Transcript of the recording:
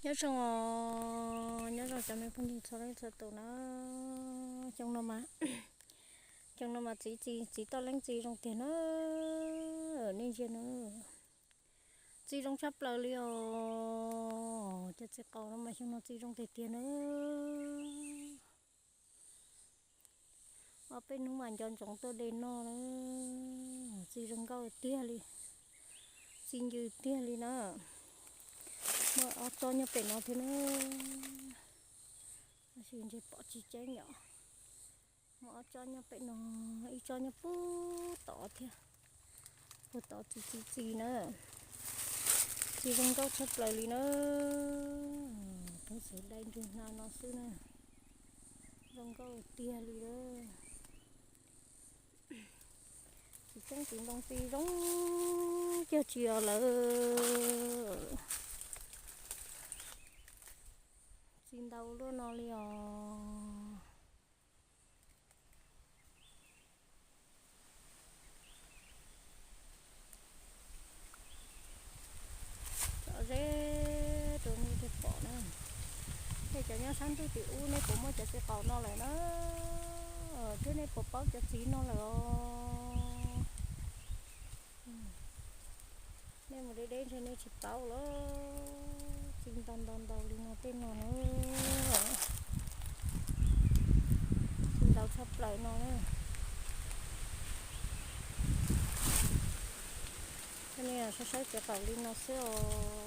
Nyob zoo os, nyob zoo cov me phooj ywg txhua leej txhua tus na. Xyoo no mas, xyoo no mas txiv txiv txiv toj leeb txiv zoo tiag na. Nej ntsia na, txiv zoo tshaj plaws li os. Cov txiv qaub no mas xyoo no txiv zoo tiag tiag na. Ob peb hnub mas nco ntsoov tuaj de noj na. Txiv zoo nkauj tiag li, txiv ncw tiag li na. Muaj ob tsob nyob pem no thiab na. Tab sis ntshe pom tsis ceeb yom. Muaj ob tsob nyob pem no, ib tsob nyob puag tod thiab. Puag tod txiv txiv txiv na. Txiv zoo nkauj tshaj plaws li na. Tub xav dai ntswg hnav no xwb na. Zoo nkauj tiag li lawm. Txiv xyoob txiv ntoo txiv zoo cog tsis os lawm. Txiv ntau luaj no li os. Tso zeb rau nej thiaj pom na. Nej cov nyob sab ntuj tim ub nej puas muaj cov txiv qaub no lawm na? Thiab nej puas paub cov txiv no lawm os? Nej mus deb deb ntshe nej tsis paub lawm. Txiv ntau ntau ntau li no tej no na. Txiv ntau tshaj plaws no na. Coj nej saib saib txiv qaub li no xwb os.